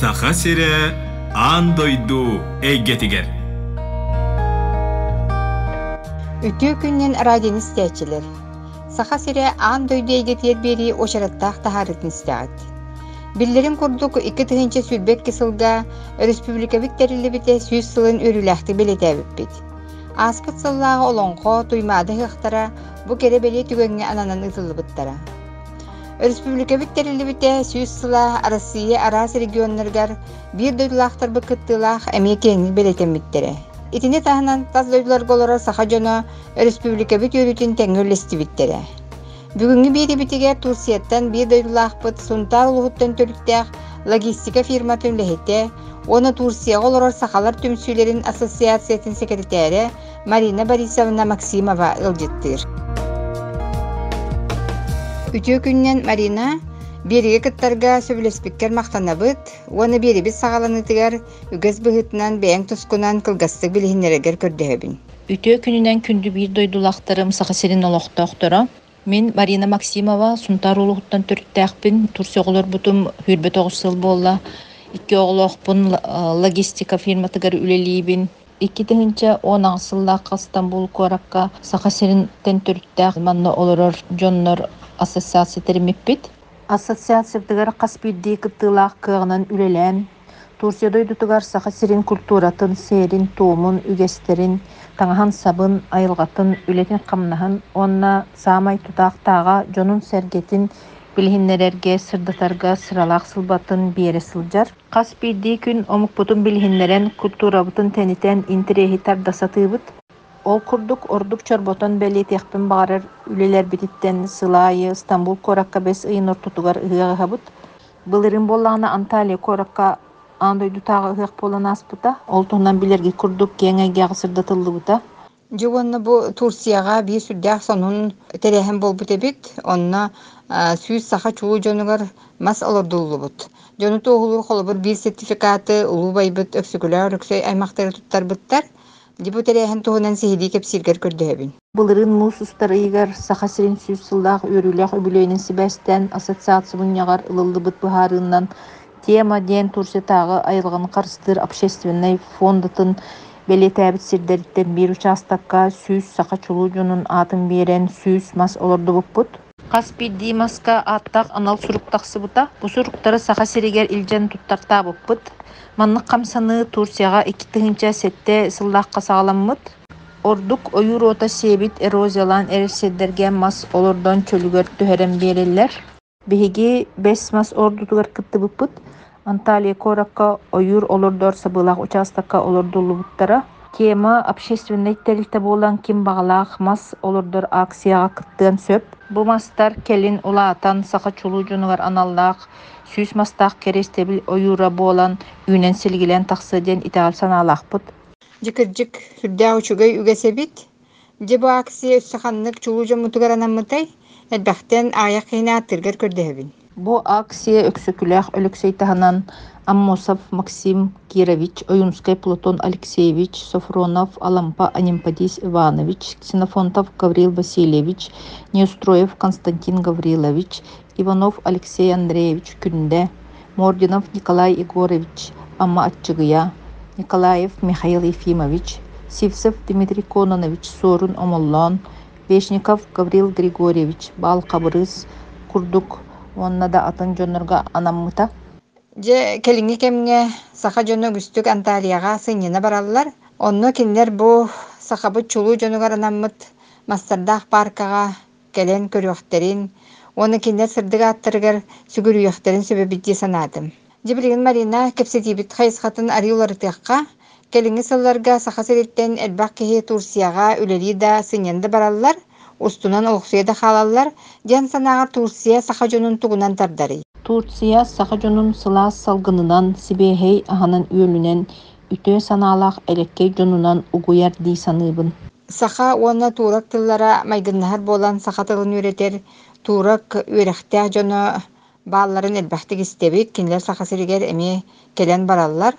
Саха сирэ аан дойду эйгэтигэр. Үтүө күнүнэн радионы истээччилэр! Саха сирэ аан дойду эйгэтигэр биэрии уочараттаах таһаарыытын истэҕит. Биллэрин курдук, 2022 сылга өрөспүүбүлүкэбит тэриллибитэ 100 сылын үөрүүлээхтик бэлиэтээбиппит. Ааспыт сыллааҕы Олоҥхо, Туймаада ыһыахтара бу кэрэ-бэлиэ түгэҥҥэ ананан ыытыллыбыттара. Өрөспүүбүлүкэбит тэриллибитэ 100 сыла Арассыыйа араас регионнарыгар биир дойдулаахтарбыт кыттыылаах эмиэ киэҥник бэлиэтэммиттэрэ. Итини таһынан тас дойдуларга олорор саха дьоно өрөспүүбүлүкэбит үөрүүтүн тэҥҥэ үллэстибиттэрэ. Бүгүҥҥү биэриибитигэр Турцияттан биир дойдулаахпыт Сунтаар улууһуттан төрүттээх логистика фирматын үлэһитэ уонна Турцияҕа олорор сахалар түмсүүлэрин ассоциациятын сэкирэтээрэ Марина Борисовна Максимова ыалдьыттыыр. Үтүө күнүнэн, Марина! Биэриигэ кыттарга сөбүлэспиккэр махтанабыт уонна биэрибит саҕаланыытыгар үгэс быһыытынан бэйэҥ тускунан кылгастык билиһиннэрэргэр көрдөһөбүн. Үтүө күнүнэн күндү биир дойдулаахтарым, Саха сирин олохтоохторо! Мин Марина Максимова, Сунтаар улууһуттан төрүттээхпин, Турция оҕолорбутум 29 сыл буолла. Икки оҕолоохпун, логистика фирматыгар үлэлиибин. 2018 сыллаахха Стамбул куоракка Саха сириттэн төрүттээх манна олорор дьоннор ассоциация тэриммиппит. Ассоциациябытыгар хас биирдии кыттыылаах кыаҕынан үлэлээн, Турция дойдутугар Саха сирин культуратын, сиэрин-туомун, үгэстэрин, таҥаһын-сабын, айылҕатын, үлэтин-хамнаһын уонна саамай тутаахтааҕа дьонун-сэргэтин билиһиннэрэргэ, сырдатарга сыралаах сылбатын биэрэ сылдьар. Хас биирдии күн омукпутун билиһиннэрэн, культурабытын тэнитэн, интэриэһи тарда сатыыбыт. Ол курдук, ордук чорботон бэлиэтиэхпин баҕарар үлэлэрбититтэн сыл аайы Стамбул куоракка бэс ыйын ортотугар ыһыах ыһабыт. Былырыын буоллаҕына Анталия куоракка аан дойдутааҕы ыһыах буолан ааспыта. Ол туһунан билэргит курдук киэҥ эйгэҕэ сырдатыллыбыта. Дьэ уонна бу Турцияҕа биир сүрдээх сонун тэрээһин буолбут эбит. Онно 100 саха чулуу дьонугар мас олордуллубут. Дьону туоһулуур холобур биир сертификаты улуу убайбыт Өксөкүлээх Өлөксөй аймахтара туттарбыттар. Дьэ бу тэрээһин туһунан сиһилии кэпсииргэр көрдөһөбүн. Былырыын муус устар ыйыгар Саха сирин 100 сыллаах үөрүүлээх үбүлүөйүнэн сибээстээн ассоциация мунньаҕар ылыллыбыт быһаарыынан «Тема» диэн Турциятааҕы айылҕаны харыстыыр общественнай фондатын бэлиэтээбит сирдэриттэн биир учаастакка 100 саха чулуу дьонун аатын биэрэн 100 мас олордубуппут. Хас биирдии маска ааттаах анал сурук тахсыбыта. Бу суруктары Саха сиригэр илдьэн туттартаабыппыт. Маннык хамсаныы Турцияҕа 2007 сыллаахха саҕаламмыт. Ордук ойуур уота сиэбит эрозиялаан эрэр сирдэргэ мас олордон чөлүгэр түһэрэн биэрэллэр. Биһиги бэс мас ордутугар кыттыбыппыт. Анталия куоракка ойуур олордор сабыылаах учаастакка олордуллубуттара. Тема общественнай тэрилтэ буолан ким баҕалаах мас олордор акцияҕа кыттыан сөп. Бу мастар кэлин улаатан саха чулуу дьонугар аналлаах 100 мастаах кэриэстэбил ойуура буолан үүнэн силигилээн тахсыа диэн итэҕэл санаалаахпыт. Дьэ кырдьык, сүрдээх үчүгэй үгэс эбит. Дьэ бу акция өссө ханнык чулуу дьоммутугар анаммытай? Элбэхтэн аҕыйах киһини ааттыыргар көрдөһөбүн. Бу акция Өксөкүлээх Өлөксөй таһынан Аммосов Максим Кирович, Ойуунскай Платон Алексеевич, Софронов Алампа Анемподист Иванович, Ксенофонтов Гаврил Васильевич, Неустроев Константин Гаврилович, Иванов Алексей Андреевич Күндэ, Мординов Николай Егорович Амма Аччыгыйа, Николаев Михаил Ефимович, Сивцев Дмитрий Кононович Суорун Омоллоон, Вешников Гаврил Григорьевич Баал Хабырыыс курдук уонна да атын дьоннорго анаммыта. Дьэ, кэлиҥҥи кэмҥэ саха дьоно үгүстүк Анталияҕа сынньана бараллар. Онно кинилэр бу сахабыт чулуу дьонугар анаммыт мастардаах пааркаҕа кэлэн көрүөхтэрин уонна кинилэр сырдык ааттарыгар сүгүрүйүөхтэрин сөп эбит дии санаатым. Дьэ билигин Марина кэпсэтиибит хайысхатын арыый уларытыахха. Кэлиҥҥи сылларга Саха сириттэн элбэх киһи Турцияҕа үлэлии да, сынньана да бараллар, устунан олохсуйа да хаалаллар диэн санааҕа Турция саха дьонун тугунан тардарый? Турция саха дьонун сылаас салгынынан, сибиэһэй аһынан-үөлүнэн, үтүө санаалаах элэккэй дьонунан угуйар дии саныыбын. Саха уонна турок тыллара майгыннаһар буолан саха тылын үөрэтэр турок үөрэхтээх дьоно баалларын элбэхтик истэбит, кинилэр Саха сиригэр эмиэ кэлэн бараллар.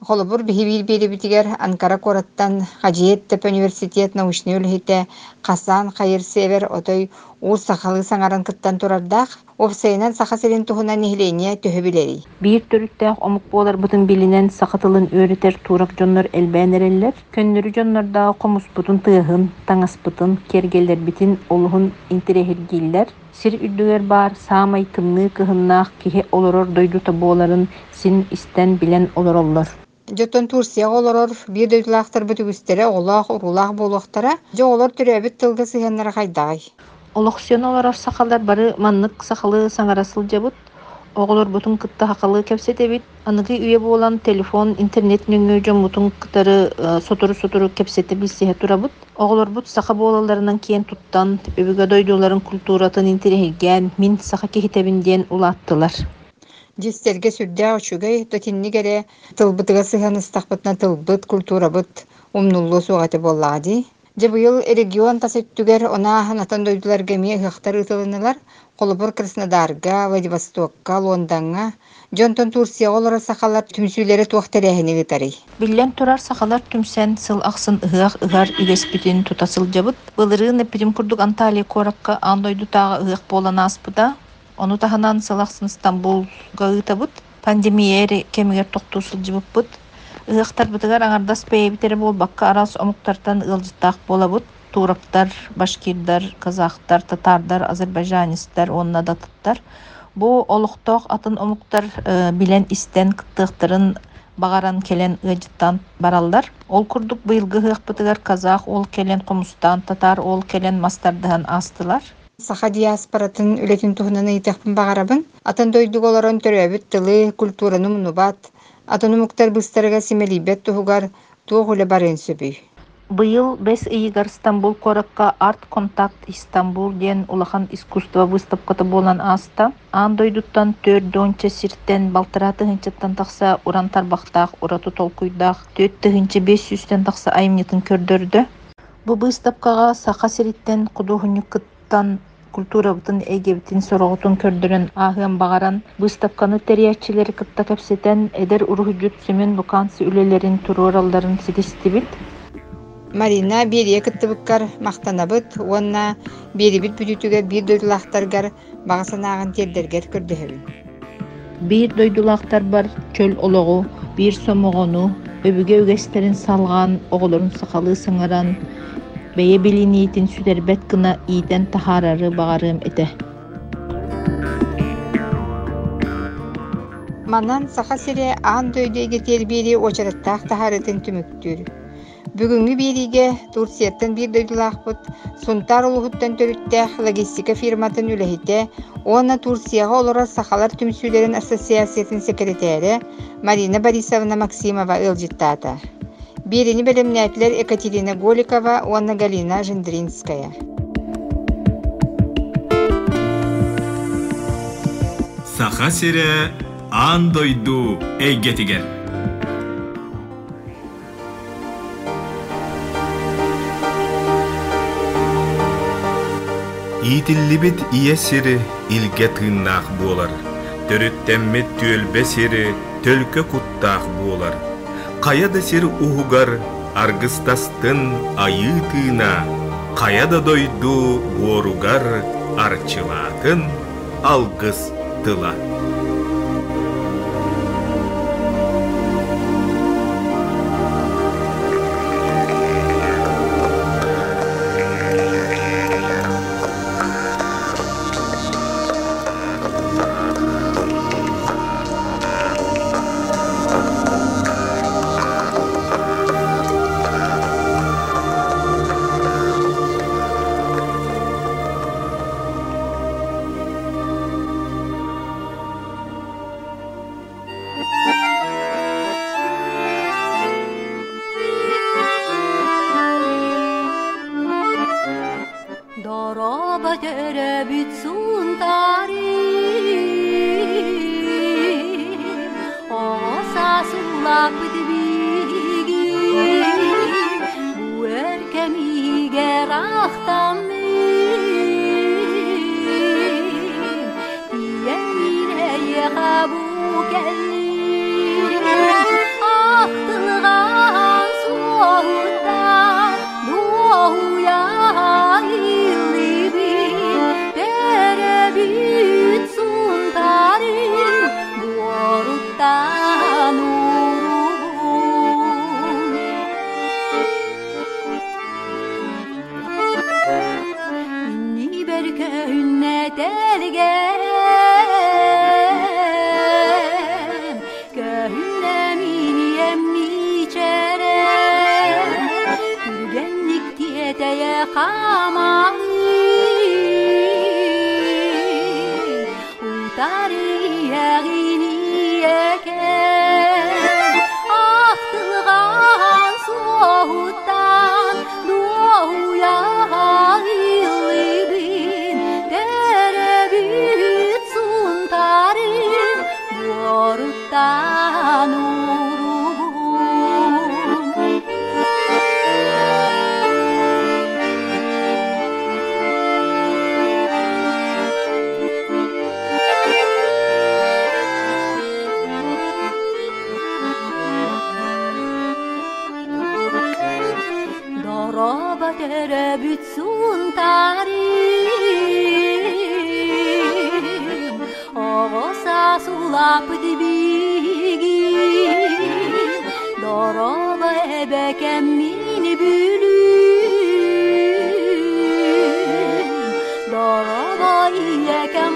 Холобур, биһи биир биэрибитигэр Анкара куораттан Хаджиеттеп университет научнай үлэһитэ Хасан Хайырсевер отой Уус сахалыы саҥаран кыттан турардаах. Уопсайынан Саха сирин туһунан нэһилиэнньэ төһө билэрий? Биир төрүттээх омук буоларбытын билинэн саха тылын үөрэтэр туурак дьоннор элбээн эрэллэр. Көннөрү дьоннордоох хомуспутун тыаһын, таҥаспытын, киэргэллэрбитин олуһун интэриэһиргииллэр. Сир үрдүгэр баар саамай тымныы кыһыннаах киһи олорор дойдута буоларын син истэн-билэн олороллор. Дьоттон Турцияҕа олорор биир дойдулаахтарбыт үгүстэрэ оҕолоох, уруулаах буолуохтара. Дьэ, оҕолор төрөөбүт тылга сыһыаннара хайдаҕый? Олохсуйан олорор сахалар бары маннык сахалыы саҥара сылдьабыт. Оҕолорбутун кытта сахалыы кэпсэтэбит. Аныгы үйэ буолан телефон, интернет нөҥүө дьоммутун кытары сотору-сотору кэпсэтэ билсиһэ турабыт. Оҕолорбут саха буолалларынан киэн туттан, өбүгэ дойдуларын культуратын интэриэһиргээн, мин саха киһитэбин диэн улааттылар. Дьиссэргэ сүрдээх үчүгэй, тотинник эрэ тылбытыгар сыһыаннастахпытына тылбыт, культурабыт умнуллуо суох этэ буоллаҕа дии. Дьэ быйыл регион тас өттүгэр онааһын атын дойдуларга эмиэ ыһыахтар ыытылыннылар. Холобур, Краснодарга, Владивостокка, Лондоҥҥа. Дьонтон Турцияҕа олорор сахалар түмсүүлэрэ туох тэрээһини ыытарый? Биллэн турар, сахалар түмсэн сыл ахсын ыһыах ыһар үгэспитин тута сылдьабыт. Былырыын эппитим курдук Анталия куоракка аан дойдутааҕы ыһыах буолан ааспыта. Ону таһынан сыл ахсын Стамбулга ыытабыт. Пандемия эрэ кэмигэр тохтуу сылдьыбыппыт. Ыһыахтарбытыгар аҥардас бэйэбит эрэ буолбакка араас омуктартан ыалдьыттаах буолабыт. Туроктар, башкирдар, казахтар, татаардар, азербайджанецтар уонна да атыттар. Бу олохтоох атын омуктар билэн-истэн кыттыахтарын баҕаран кэлэн ыалдьыттаан бараллар. Ол курдук быйылгы ыһыахпытыгар казах уол кэлэн хомустаан, татаар уол кэлэн мас тардыһан аастылар. Саха диаспоратын үлэтин туһунан ыйытыахпын баҕарабын. Атын дойдуга олорон төрөөбүт тылы, культураны умнубат, атын омуктар быыстарыгар симэлийбэт туһугар туох үлэ барыан сөбүй? Быйыл бэс ыйыгар Стамбул куоракка Арт Контакт Истанбул диэн улахан искусство выставката буолан ааста. Аан дойдуттан 40 сиртэн 6000-тан тахса уран тарбахтаах, ураты толкуйдаах 4500-тэн тахса айымньытын көрдөрдө. Бу быыстапкаҕа Саха сириттэн худуоһунньук кыттан культурабытын эйгэбитин сороҕотун көрдөрөн ааһыан баҕаран, быыстапканы тэрийээччилэри кытта кэпсэтэн, эдэр уруһуйдьут Семен Луканцы үлэлэрин туруоралларын ситистибит. Марина биэрийэ кыттыбыккар махтанабыт уонна биэрибит бүтүүтүгэр биир дойдулаахтаргар баҕа санааҕын тиэрдэргэр көрдөһөбүн. Биир дойдулаахтарбар чөл олоҕу, биир сомоҕону, өбүгэ үгэстэрин салҕаан, оҕолорун сахалыы саҥаран, бэйэ билиниитин сүтэрбэт гына иитэн таһаарары баҕарыам этэ. Манан Саха сирэ аан дойду эйгэтигэр биэрии уочараттаах таһаарыытын түмүктүүр. Бүгүҥҥү биэриигэ Турцияттан биир дойдулаахпыт, Сунтаар улууһуттан төрүттээх логистика фирматын үлэһитэ уонна Турцияҕа олорор сахалар түмсүүлэрин ассоциациятын сэкирэтээрэ Марина Борисовна Максимова ыалдьыттаата. Биэриини бэлэмнээтилэр Екатерина Голикова уонна Галина Жендринская. Саха сирэ аан дойду эйгэтигэр. Иитиллибит ийэ сири илгэ тыыннаах буолар, төрүттэммит түөлбэ сири төлкө куттаах буолар. Хайа да сир уһугар аргыстастын айыы тыына, хайа да дойду буоругар арчылаатын алгыс тыла. Дороба төрөбүт Сунтарым, Оҕо саас улааппыт биһигим, Бу өр кэмигэр ахтаммын, Тиийэн эйиэхэ бу кэллим, Ахтылҕан суоһуттан дуоһуйа ыллыбын. Көһүннэ тэлгэм, көһүннэ миниэм мичээрэ, түргэнник тиэтэйэ хаамаҕын, утары иһэҕин ийэкэм, ахтылҕан суоһуттан дуоһуйа ыллыыбын, төрөөбүт Сунтаарым буоруттан уруубун. Дорообо төрөөбүт Сунтаарым, оҕо саас улааппыт биһигим, дорообо эбэкэм мин Бүлүүм, дорообо ийэкэм.